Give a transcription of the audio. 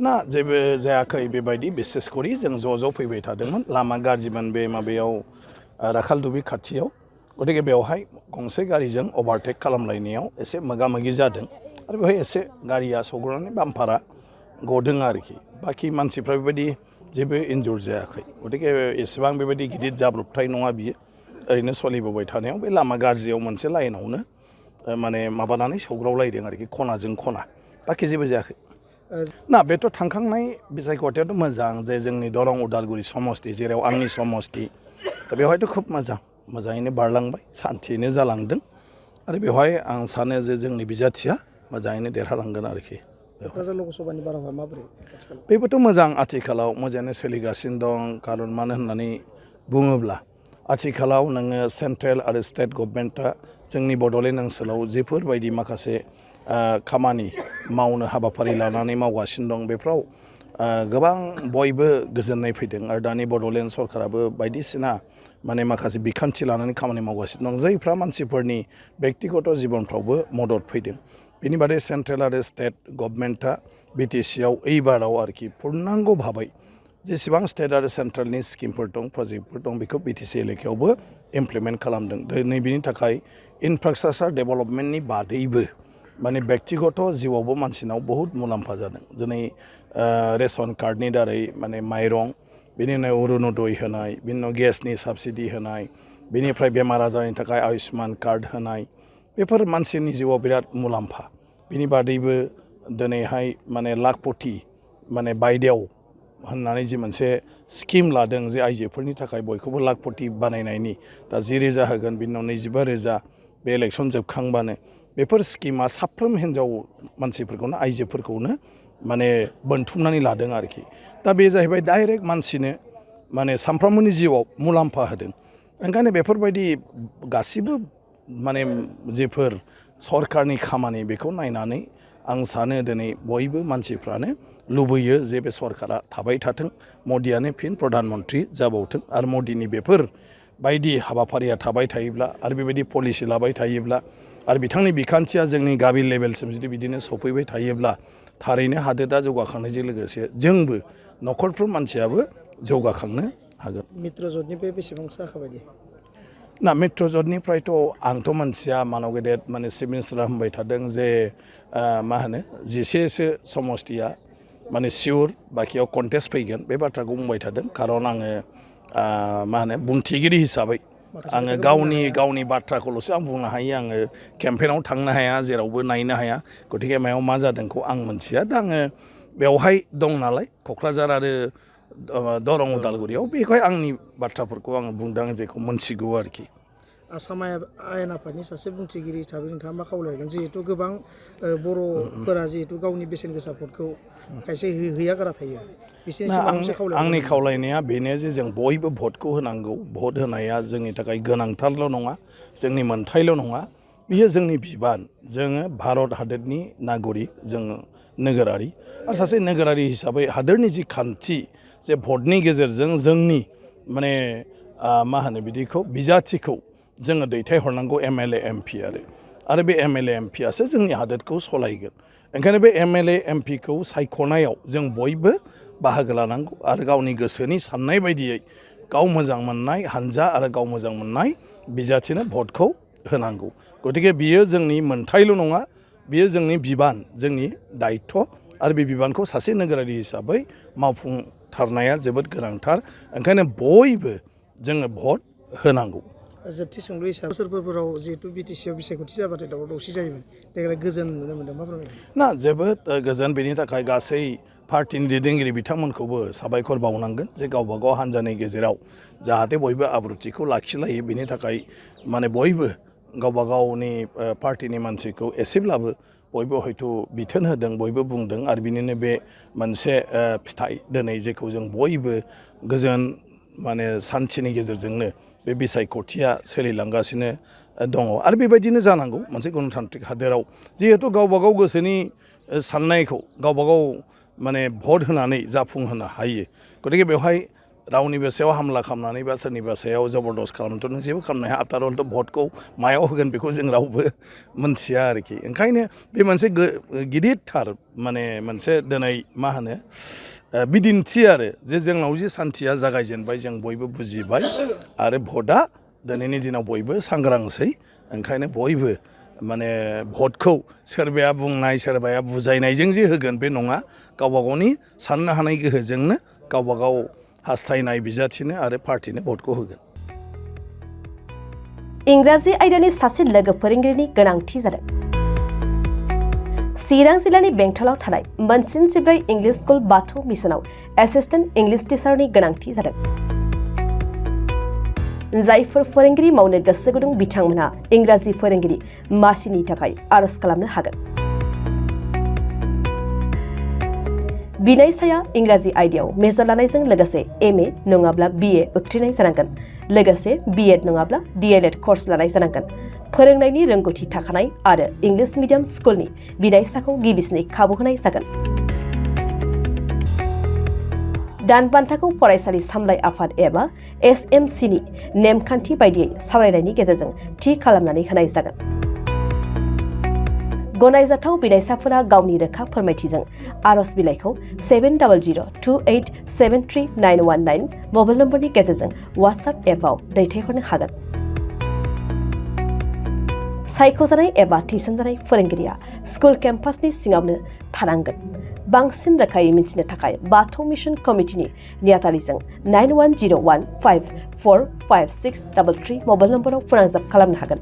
ना जेबो जायाखै बेबायदि बिसेस करि जों ज' फैबाय थादोंमोन लामा गाज्रिमोन बे माबायाव राखालदुबि खाथियाव गतिके बेवहाय गंसे गारिजों अभारटेक खालामलायनायाव एसे मोगा मोगि जादों आरो बेवहाय एसे गारिया सौग्रावनानै बाम्पारा गदों आरोखि बाखि मानसिफ्रा बेबायदि जेबो इन्जुर जायाखै गतिके एसेबां बेबायदि गिदिर जाब्रबथाय नङा बियो ओरैनो सोलिबोबाय थानायाव बे लामा गाज्रियाव मोनसे लाइनावनो माने माबानानै सौग्रावलायदों आरोखि खनाजों खना बाखि जेबो जायाखै ना बेथ' थांखांनाय बिसायख'थियाथ' मोजां जे जोंनि दरं उदालगुरि समस्ति जेराव आंनि समस्ति दा बेवहायथ' खोब मोजाङैनो बारलांबाय सान्थियैनो जालांदों आरो बेवहाय आं सानो जे जोंनि बिजाथिया मोजाङैनो देरहालांगोन आरोखि लोकसभानि बारहावा माबोरै बेबोथ' मोजां आथिखालाव मोजाङैनो सोलिगासिनो दं खारन मानो होननानै बुङोब्ला आथिखालाव नोङो सेन्ट्रेल आरो स्टेट गभर्नमेन्टआ जोंनि बड'लेण्ड ओनसोलाव जेफोरबायदि माखासे खामानि मावनो हाबाफारि लानानै मावगासिनो दं बेफ्राव गोबां बयबो गोजोननाय फैदों आरो दानि बड'लेण्ड सरकाराबो बायदिसिना माने माखासे बिखान्थि लानानै खामानि मावगासिनो दं जायफ्रा मानसिफोरनि बेक्तिगत जिबनफ्रावबो मदद फैदों बिनि बादै सेन्ट्रेल आरो स्टेट गभर्नमेन्टआ बिटिसिआव एइबाराव आरोखि पुर्नांग भाबै जेसेबां स्टेट आरो सेन्ट्रेलनि स्किमफोर दं प्रजेक्टफोर दं बेखौ बिटिसि एलेकायावबो इमप्लिमेन्ट खालामदों नैबेनि थाखाय इनफ्रास्ट्राक्चार डेभेलपमेन्टनि बादैबो माने बेक्तिगत जिउआवबो मानसिनाव बहुत मुलाम्फा जादों दिनै रेशन कार्डनि दारै माने माइरं बिनि उनाव अरुनदय होनाय बिनि उनाव गेसनि साबसिडि होनाय बिनिफ्राय बेमार आजारनि थाखाय आयुष्मान कार्ड होनाय बेफोर मानसिनि जिउआव बिराद मुलाम्फा बिनि बादैबो दिनैहाय माने लाखपति माने बायदेव होननानै जि मोनसे स्किम लादों जे आइजोफोरनि थाखाय बयखौबो लाखपति बानायनायनि दा 10,000 होगोन बिनि उनाव 25,000 बे इलेक्सन जोबखांबानो बेफोर स्किमा साफ्रोम हिन्जाव मानसिफोरखौनो आइजोफोरखौनो माने बोनथुमनानै लादों आरोखि दा बे जाहैबाय डाइरेक्ट मानसिनो माने सानफ्रोमबोनि जिउआव मुलाम्फा होदों ओंखायनो बेफोरबायदि गासिबो माने जेफोर सरकारनि खामानि बेखौ नायनानै आं सानो दिनै बयबो मानसिफ्रानो लुबैयो जे बे सरकारा थाबाय थाथों मदियानो फिन प्रधान मन्त्रि जाबावथों आरो मदिनि बेफोर बायदि हाबाफारिया थाबाय थायोब्ला आरो बेबायदि पलिसि लाबाय थायोब्ला आरो बिथांनि बिखान्थिया जोंनि गामि लेभेलसिम जुदि बिदिनो सफैबाय थायोब्ला थारैनो हादोरा जौगाखांनायजों लोगोसे जोंबो न'खरफ्रोम मानसियाबो जौगाखांनो हागोन मित्र जथनिफ्राय बेसेबांसो आखा बायदि ना मित्र जथनिफ्रायथ' आंथ' मोनथिया मानव गेदेर माने चिफ मिनिस्टारा होनबाय थादों जे मा होनो 11सो समस्तिया माने सिउर बाखियाव कन्टेस्ट फैगोन बे बाथ्राखौ बुंबाय थादों खारन आङो मा होनो बुंथिगिरि हिसाबै आङो गावनि बाथ्राखौल'सो आं बुंनो हायो आङो केम्पेनाव थांनो हाया जेरावबो नायनो हाया गतिके मायाव मा जादोंखौ आं मोनथिया दा आङो बेवहाय दं नालाय क'क्राझार आरो दरं उदालगुरियाव बेखौहाय आंनि बाथ्राफोरखौ आङो बुंदों जेखौ मोनथिगौ आरोखि आसाम आयेन आफादनि सासे बुंथिगिरि हिसाबै नोंथाङा मा खावलायगोन जिहेथु गोबां बर'फोरा जिहेथु गावनि बेसेन गोसा भटखौ खायसे हैया गारा थायो आंनि खावलायनाया बेनो जे जों बयबो भटखौ होनांगौ भट होनाया जोंनि थाखाय गोनांथारल' नङा जोंनि मोनथायल' नङा बियो जोंनि बिबान जोङो भारत हादोरनि नागरिक जोङो नोगोरारि आरो सासे नोगोरारि हिसाबै हादोरनि जि खान्थि जे भटनि गेजेरजों जोंनि माने मा होनो बिदिखौ बिजाथिखौ जोङो दैथायहरनांगौ एमएलए एमपि आरो बे एमएलए एमपियासो जोंनि हादोरखौ सलायगोन ओंखायनो बे एमएलए एमपिखौ सायख'नायाव जों बयबो बाहागो लानांगौ आरो गावनि गोसोनि साननाय बायदियै गाव मोजां मोननाय हानजा आरो गाव मोजां मोननाय बिजाथिनो भटखौ होनांगौ गतिके बियो जोंनि मोनथायल' नङा बियो जोंनि बिबान जोंनि दायित्व आरो बे बिबानखौ सासे नोगोरारि हिसाबै मावफुंथारनाया जोबोद गोनांथार ओंखायनो बयबो जोङो भट होनांगौ जोबथि सोंलु हिसाबै बोसोरफोराव जिहेतु बिटिसिआव बिसायख'थि जाबाथाय दावराव दावसि जायोमोन देग्लाय गोजोन नुनो मोनदों मा फोरमायगोन ना जोबोद गोजोन बेनि थाखाय गासै पार्टिनि दैदेनगिरि बिथांमोनखौबो साबायखर बावनांगोन जे गावबा गाव हान्जानि गेजेराव जाहाथे बयबो आब्रुथिखौ लाखिलायो बेनि थाखाय माने बयबो गावबा गावनि पार्टिनि मानसिखौ एसेब्लाबो बयबो हयथ' बिथोन होदों बयबो बुंदों आरो बिनिनो बे मोनसे फिथाइ दिनै जेखौ जों बयबो गोजोन माने सान्थिनि गेजेरजोंनो बे बिसायख'थिया सोलिलांगासिनो दङ आरो बेबायदिनो जानांगौ मोनसे गणतान्त्रिक हादोराव जिहेतु गावबा गाव गोसोनि साननायखौ गावबा गाव माने भट होनानै जाफुंहोनो हायो गतिके बेवहाय रावनिबो सायाव हामला खालामनानै बा सोरनिबा सायाव जबरदस्त खालामनोथ' नों जेबो खालामनो हाया आफ्टार अल भटखौ मायाव होगोन बेखौ जों रावबो मोनथिया आरोखि ओंखायनो बे मोनसे गिदिरथार माने मोनसे दिनै मा होनो बिदिन्थि आरो जे जोंनाव जे सान्थिया जागायजेनबाय जों बयबो बुजिबाय आरो भटआ दिनैनि दिनाव बयबो सांग्रांसै ओंखायनो बयबो माने भटखौ सोरबाया बुंनाय सोरबाया बुजायनायजों जे होगोन बे नङा गावबा गावनि साननो हानाय गोहोजोंनो गावबा गाव हास्थायनाय बिजाथिनो आरो पार्टिनो भटखौ होगोन इंराजि आयदानि सासे लोगो फोरोंगिरिनि गोनांथि जादों चिरां जिल्लानि बेंटलाव थानाय मोनसिन जिब्रै इंलिश स्कुल बाथौ मिसनाव एसिस्टेन्ट इंलिश टिचारनि गोनांथि जादों जायफोर फोरोंगिरि मावनो गोसो गुदुं बिथांमोनहा इंराजि फोरोंगिरि मासिनि थाखाय आरज खालामनो हागोन बिनायसाया इंराजि आयदायाव मेजर लानायजों लोगोसे एमए नङाब्ला बिए उथ्रिनाय जानांगोन लोगोसे बिएड नङाब्ला डिएलएड कर्स लानाय जानांगोन फोरोंनायनि रोंगौथि थाखानाय आरो इंलिश मिडियाम स्कुलनि बिनायसाखौ गिबिसिनै खाबु होनाय जागोन दानबान्थाखौ फरायसालि सामलाय आफाद एबा एसएमसिनि नेमखान्थि बायदियै सावरायनायनि गेजेरजों थि खालामनानै होनाय जागोन गनायजाथाव बिनायसाफोरा गावनि रोखा फोरमायथिजों आरज बिलाइखौ 7002873919 मबाइल नम्बरनि गेजेरजों वाट्सएप एपआव दैथायहरनो हागोन सायख'जानाय एबा थिसनजानाय फोरोंगिरिया स्कुल केम्पासनि सिङावनो थानांगोन बांसिन रोखायै मिथिनो थाखाय बाथौ मिशन कमिटिनि नेहाथारिजों 9101545633 मबाइल नम्बराव फोनांजाब खालामनो हागोन